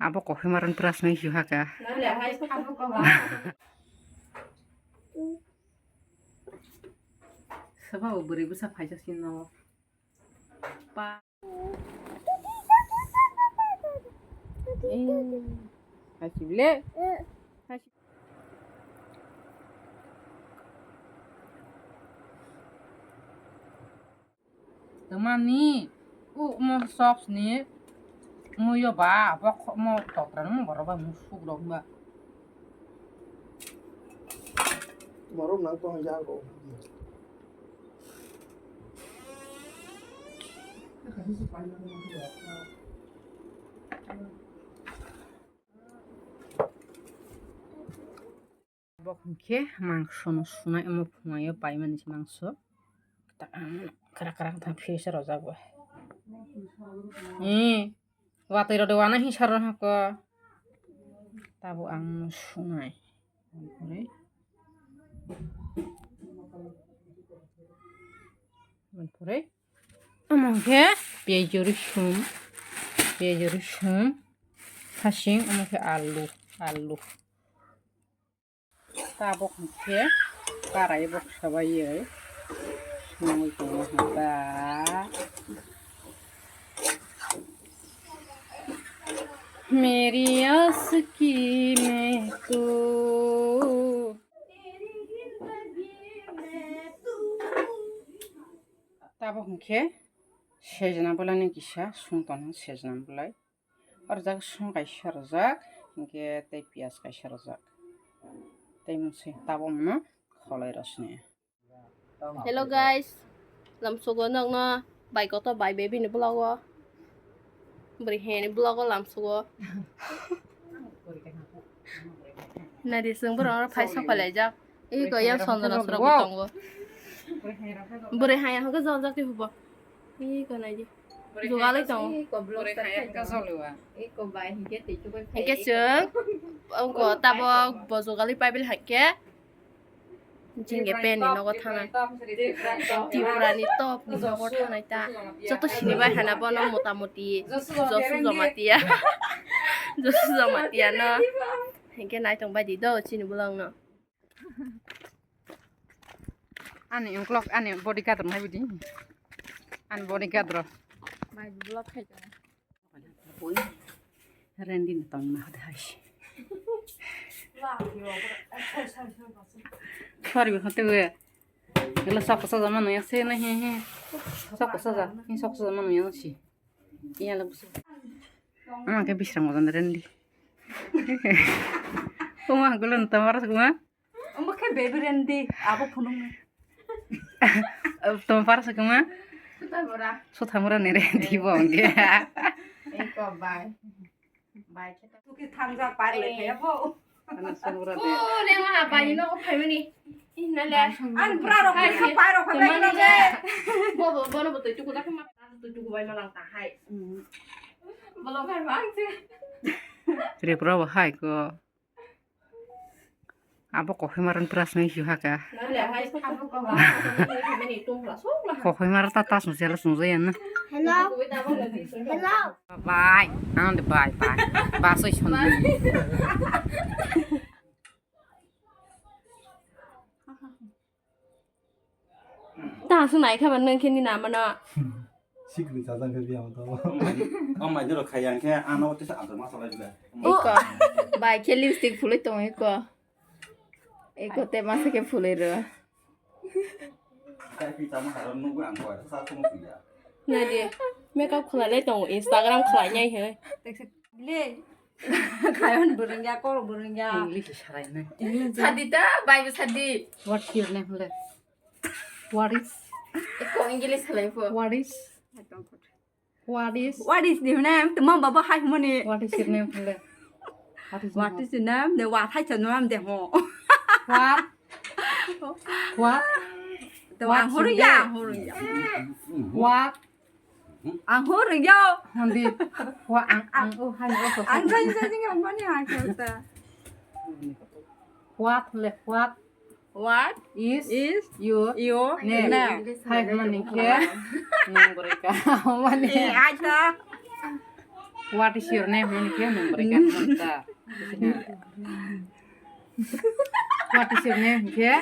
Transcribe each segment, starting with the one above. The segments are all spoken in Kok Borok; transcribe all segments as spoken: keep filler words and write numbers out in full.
Abo kokhoi maron pura swnwi su haka. Sabo bwrwi bwsa phaijak sini no. Pa. Eh, hasible. Hasi- Tamani, u mo socks ni muyo ba, bok mo tokra nung borok ba musuk rok ba. Borok nang tong jago. Bok hwnkhe mangso no sunai, omo phunai o paimani se mangso. Kwrak kwrak tha fresh rojak bo. Ee, watwi rode wana hinsa rw hwnkhe. Tabuk ang no sunai. Manpore. Manpore. Omo khe piyaj rosum. Piyaj rosum. Hasing omo khe alu. Alu. Tabuk hwnkhe karai boksa bai swnwi tongo hwnba. Meri aski mein tu. Tabuk hwnkhe sejna bolai ni kisa sung tongo, sejna bolai. Arjak song kaisa rwjak, hinkhe tei piyaj kaisa rwjak. Tei mungsi tabukno kholai rosni. Hello guys, lamsogo nokno bai kotor bai baby ni vlog o. Bwrwi hai ni vlog o lamsogo. Nadi sung borok oro phai sok phai laijak. Iko yang sonjona surok tongo. Bwrwi hai hwnkhe jol jak tei hubo. Iko naidi. Jugalwi tongo. Iko bai hinkhe tei chubai phai. Hinkhe chwng wngkha tabok bo jugalwi paibil haikhe jingge pen ni nogo thana. Tripura ni top ni nogo thanai ta. Joto sini bai hana bono mota moti Josu Jamatia. Josu Jamatia no. Hinkhe naitong bai di do chini bolong no. Ani ungkolog ani bodyguard rok naibi di. Ani bodyguard rok. Mai vlog khai tongo. Boi rendi ni tong na hade hai. Sorry, hote we. Gelo sok sok jama no ya se na he he. Sok sok ja, ni sok sok jama no ya si. Iya le busu. Ama ke bisrang mo dan rendi. Kuma gelo no tamar kuma. Omo khe baby rendi, abo phunukni. Tong par sakma? Sutamura. Sutamura ni rendi bo hwnkhe. Eko bai. Bai khe ta. Tuki thangjak pai le khe bo. Ana songra de. O, le ma bai no phaimani. Inna le. An bra rok kha pai rok kha bai le. Bo bo bo no bo tu tuku da kha ma. Tu tuku bai ma lang ta hai. Bolo kha bang se. Tripura bo hai ko. Abo kokhoi maran pura swnwi su haka. Kokhoi mara ta ta sung sela sung jaya na. Hello. Hello. Bye. Ang de bye bye. Ba soi sung. Ta sung nai kha ban nang khe ni na mano. Sikri chajang khe biya mo to. O mai dero khai yang khe ano tesa ador masa lai bila. Iko. Bai khe lipstick phulwi tongo iko. Iko te masa khe phulwi rw. Kai pi tamo haro nunggu ang koi sa tong suya. Nadi makeup khlai lai tongo, Instagram khlai nai he. Le. Khayon burungya, kol burungya. English sarai nai. English. Sadi ta, bai sadi. What's your name le? What is? Iko English khlai pho. What is? I don't know. What is? What is your name? Tamo baba hai mani. What is your name le? What is your name? What is your name? De wa hai cha name de ho. What? What? To ang hor ya, hor ya. What? Ang hor ya. Handi. Wa ang ang o hai o. Ang sai sai sing ang mani hai khe ta. What le what? What is is your your name? Name. Hai mani khe. Nang goreka. Mani. Eh, acha. What is your name? Hwn khe nwng bwrwi kaham ta. What is your name? Hwn khe?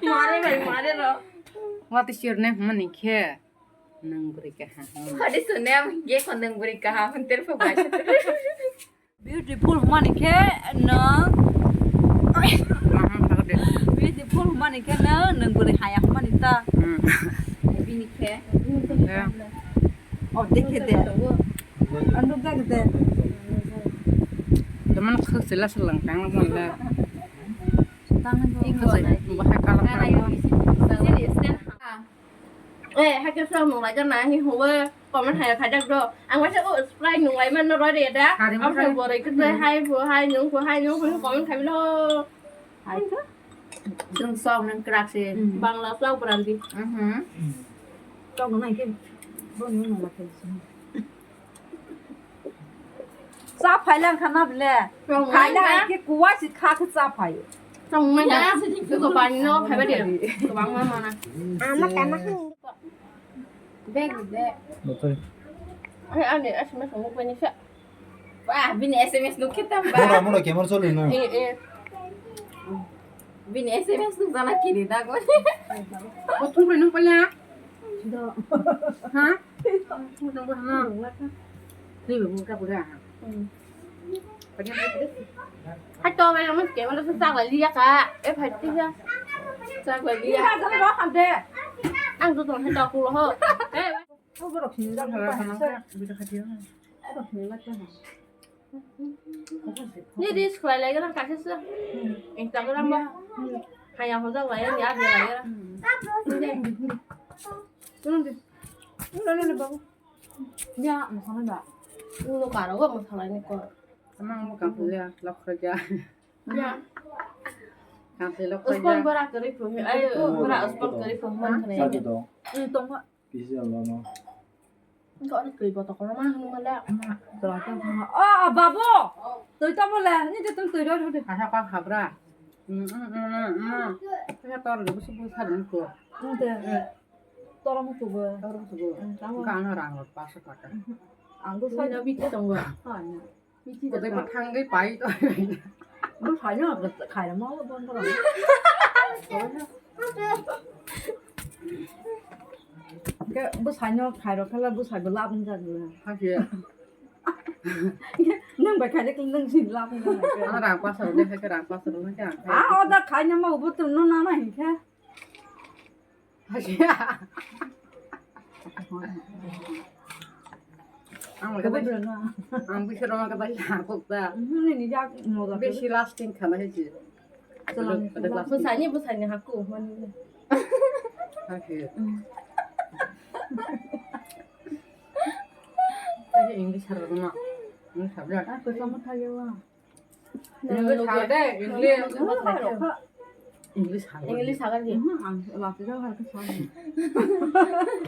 Mare bai, mare ro. What is your name? Hwn khe nwng bwrwi kaham. What is your name? Hwn khe nwng bwrwi kaham. Hwn ter pho bai. Beautiful hwn khe nwng. Aha, thak de. Beautiful hwn khe nwng, nwng bwrwi haya hwn ta. Hmm. Bini khe. Ya. Oh, dekhe de. Ang nukjak de. Teman khak sila selang tang la mon la. Tang la. Khak sai, bahai kalam kalam. Eh, hakhe sa mung lai na hi huwa comment hai kha jak do. Ang masa o Sprite nung lai man no roi de da. Hari masa. Ang sa borai khe hai bo hai nung bo hai nung bo comment khai lo. Hai kha. Chwng sok nang kwrak se. Mm. Bangla sok brandi. Mhm. Sok nang khe bo nung nang khe. Cha phai lang kha na bile. Sok nang kha. Phai lang khe kuwa si kha khe cha phai. Sok nang kha. Ko pani no phai ba de. Ko bang ma ma na. Ama kama. Bag de. Betul. Ai ani S M S nung pani sa. Wah, bini S M S nung kita ba. Mura mura kemar soli no. Eh eh. Bini S M S nung jana kiri da ko. O thung pai nung pala. Do. Ha? Thung pai nung. Ni bu ka bu da. Hmm. Hai to bai mo ke wala sa chak lai liya ka. E phai ti ya. Chak lai liya. Ni ka jala ro kham de. Ang tu tong hai to ku lo ho. Eh. Ni reels khlai lai gana kaisa se. Instagram ba. Haya hojak lai ni adi lai gana. Tolong di. Tolong di babu. Ya, masalah ba. Ulo karo go masalah ni ko. Amang mo kampung ya, lok kerja. Ya. Kampung lok kerja. Uspon bara kari pun. Ayo, bara uspon kari pun man kena. Satu dong. Hmm, tong. Kisi Allah no. Engkau ada kiri botol kalau mah lu malah. Oh, babu. Tui tamo le, ni tu tui ro ro. Asa ka habra. Hmm, hmm, hmm, hmm. Saya tor le busu busu hadung ko. Ente. Toro mo tubo. Toro mo tubo. Hmm, tamo. Ka ana rang lo pasa kata. Ang tu saya bitu tong wa. Ha, ya. Bitu tong wa. Ko dai pa thang dai pai to. Mo saya na khai ma lo bon to. Ke bo sai no khai ro khala bo sai bo lab ni jagla. Ha ke. Nang bai khai de nang si lab ni jagla. Ana rang pasa ro de khai rang pasa ro na ke. Ah, oda khai na ma bo tu no na na hi khe. Ang lagi ang bisa rumah kata ya aku ta. Ini ni jak mau tapi besi lasting kana hiji. Selang. Busanya busanya aku mana. Oke. English harus rumah. English harus. Aku sama kaya lah. English hal de, English. English hal. English hal de. Ang lati jao har ke sa.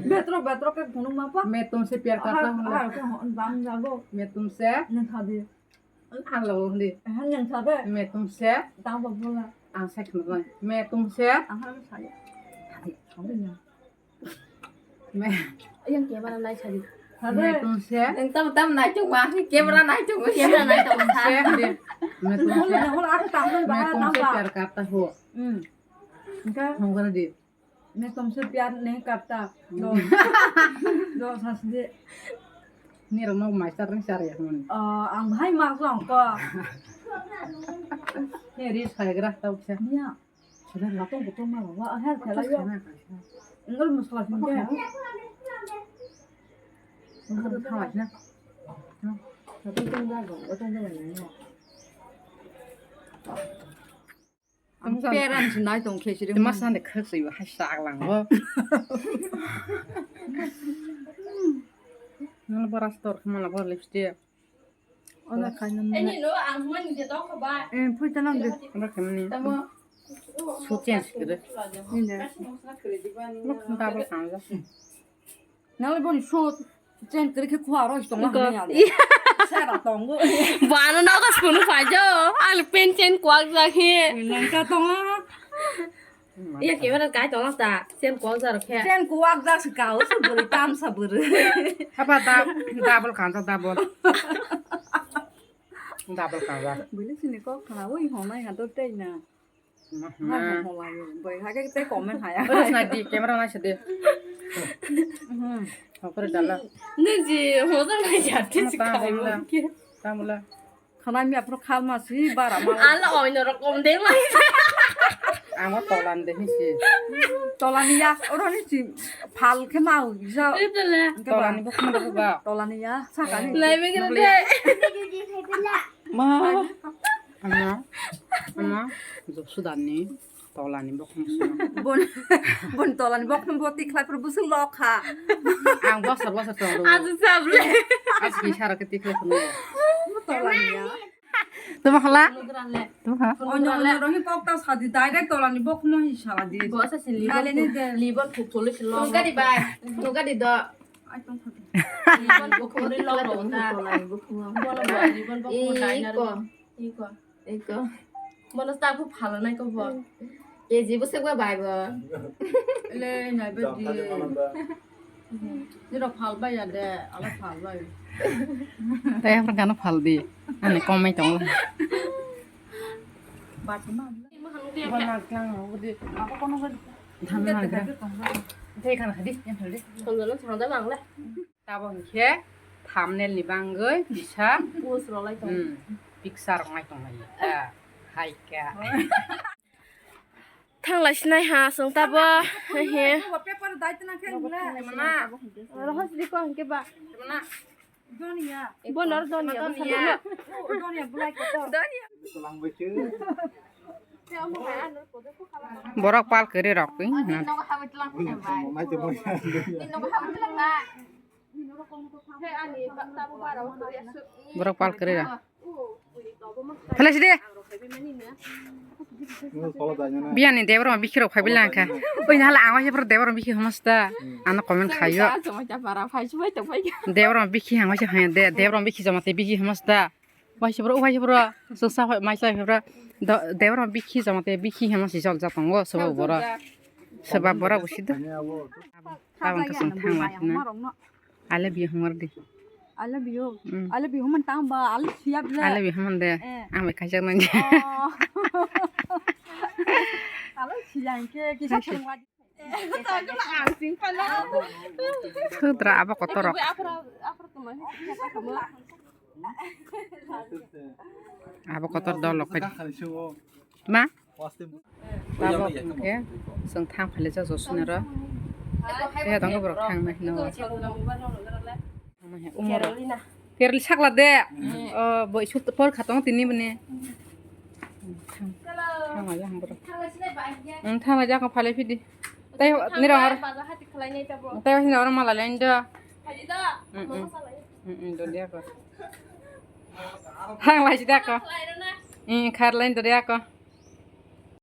Betro betro ke gunung mapa. मैं तुमसे प्यार करता हूँ। Har ke bang jago. मैं तुमसे। Nang sa de. Ang lo de. Nang sa de. मैं तुमसे। Tang ba bola. Ang sa khna. मैं तुमसे। Ang har sa ya. Sa de na. मैं Yang camera nai sari. मैं तुमसे Yang tam tam nai chung ma, camera nai chung ma, camera nai chung ma. तुमसे, मैं तुमसे, Nang hol aku tak hol मैं bahaya तुमसे nang ba. प्यार करता हूँ। Hmm. Engka हम कर दे। मैं तुमसे प्यार नहीं करता। Do. Do sas de। Ni rano master ni sari ya mon। Oh, ang bahai ma ko ang ko। Ni ri sai gra tau kya। Niya। Sudah matang betul mah, wah, aher kala yo. Enggak masalah sih. Enggak ada sama sih. Tapi itu enggak dong, itu enggak ada. Ang peran sih naik dong, kecil. Cuma sana khek sih, wah, sak lang, wah. Mana beras tor, mana ber lipstick. Oda khaina mo. Ani no ang man je to khaba. Eh, phui ta nang de. Oda khaina ni. Tamo. Su change kere. Ni de. Lok ta ba kang ja. Nang le bon su change kere ke khwa ro tong ma ni ya. Sa ra tong go. Bana na ka sunu pha jo. Al pen chen kwak ja he. Nang ka tong a. Iya, camera kai tolak ta. Sen kol jar khe. Sen kuwak jak si kau su buri tam sa buri. Haba da, double kan sa double. Double kan sa. Buli sini kok khana ui honai ha to tei na. Ma, ha, ma. Ha, ha, ha, ha, bai ha ke te comment ha ya. Oi, sna di, camera na sidi. Hmm. Hokore dala. Niji, hoza na ya, te si kai mo ke. Tamula. Khana mi aphro khal ma si bara ma. Ala oino rokom de ma. Amo tolan de hisi. Tolani ya, oro ni si phal khe ma u ja. Itole. Tolani bokma de ba. Tolani ya, sakani. Lai be gre de. Ma. Ama. Ama. Jok sudan ni. Tolani bokong sino. Bon, bon tolani bokong bo tikhlai phuru busu lok ha. Ang bosor bosor tong ro. Asu sable. Asu sara ke tikhlai phuru. Tolani ya. Tuma khala? Tuma khala? Onyo onyo rohi pok ta sadi direct tolani bokong hi sala di. Bosa si libon. Kale ni de. Libon khuk choli si lok. Tungka di bai. Tungka di do. Ai tong kha. Libon bokong ri lok ro ta. Tolani bokong. Bono bo libon bokong dai na ro. Iko. Iko. Eko. Mono ta bu phalo nai ko bo. K G bo sekba bai bo. Le nai be di. Niro phal bai ya de, ala phal bai. Tei aphra gano phal di. Ani komai tong. Bat ma. Bo na klang ho di. Apa kono ko. Dhan na gra. Tei kan khadi, yang khadi. Kono na chang da mang le. Tabo hinkhe thumbnail ni bangwi kisa post rwlai tong. Hmm, picture rok nai tong lai ta. Hai kha. Thanglai sinai ha chwng tabo. He he. Paper dai tna khe wngla. Mana? Rohos liko hinkhe ba. Mana? Donia. Bonor donia. Donia. Donia bulai ko to. Donia. Borok pal kwrwi rok. Borok pal kwrwi rok. Phalai sidi. Biyani Debra ma bikhi rok phaibai langkha. Oi nala ang waisa phuru Debra ma bikhi hamasta. Ano comment khayo. Debra ma bikhi hang waisa phai de. Debra ma bikhi jama te bikhi hamasta. Waisa bro, waisa bro, sungsa phai, maisa phai bro. Debra bikhi jama te bikhi hema si jol ja tongo, soba boro. Soba boro bo sido. Tabang kasung thang lai na. I love you, hamar di. I love you. Mm. I love you, hamar tang ba, I love you, ya. I love you, hamar de. Eh. Ang bai kaijak nang. Oh. I love you, ya, ke, kisa thang wa. Thudra abo kotor rok. Abo kotor dol rok. Ma? Abo hwnkhe chwng thang phailaijak Josunaro. Tei tongo borok thang nai hino. Umar. Kerala sakla de. Mm. Oh, bo isuk por kha tongo tini bini. Thang, thang lai jak borok. Thang lai jak phalai phidi. Tai nirok ar. Tai hino ar mala lain do. Mm, mm. Mm, mm, do dia ko. Thang lai si da ko. Mm, khar lain do dia ko.